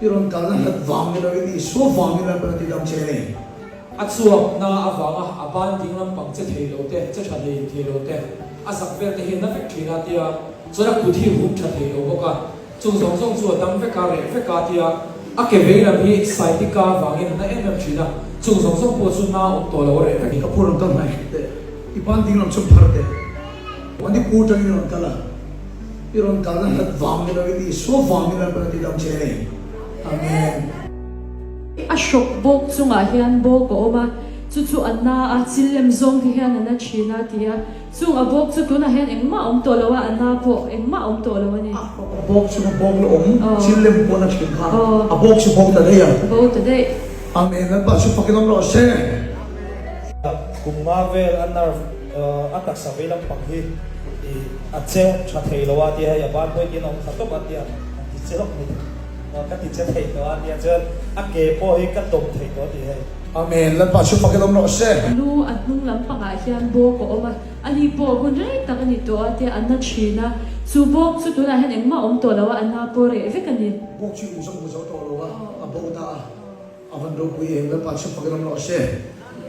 I rawn kalna hlat vang ni loin Isua vangin Lalpan a ti dam che a ni. A chuak na avanga a ban ding lampang che thei lo te, che tha hlei thei lo te, a zak vel te hi a na vek thin a tia, chuan a kut hi hum tha thei lo bawk a, chung zawng zawng chu a dam vek a, reh vek a tia, a ke vei lam hi sciatica avangin a na em em thin a, chung zawng zawng pawh chu na awm tawh lo a reh vek. Ka pu rawn kal hnai hret teh, i ban ding lam chu phar teh, Manipur tangin i rawn kal a. I rawn kalna hlat vang ni loin Isua vangin Lalpan a ti dam che a ni. Amen. A hrawk bawk chungah hian bawk a awm a, chu chu a na a, chil lem zawng te hian a na thin a ti a. Chung a bawk chu tunah hian engmah a awm tawh lo a, a na pawh engmah a awm tawh lo a ni. A hrawk bawk chunga bawk la awm, chil lem pawh na thin kha a bawk chu bo ta daih a. Bo ta daih. Amen. Lalpa chu fakin awm rawh se. Kum nga vel a nerve a taksa vei lampang hi a che tha thei lo a tia hei a ban pawh hi tin a awm tha tawp a tia an ti che lawk mai ka ti che thei tawh a tia chuan a ke pawh hi ka dawm thei tawh a ti hei. Amen Lalpa chu fakin awm rawh se. Lu a hnung lampangah hian bawk a awm a, ani pawh hun rei tak a ni tawh a tia a na thin a, chu bawk chu tunah hian engmah a awm tawh lo a, a na pawh reh vek a ni. Bawk chu i hmu zo tawh lo a, a bo ta a, a van ropui em Lalpa chu fakin awm rawh se.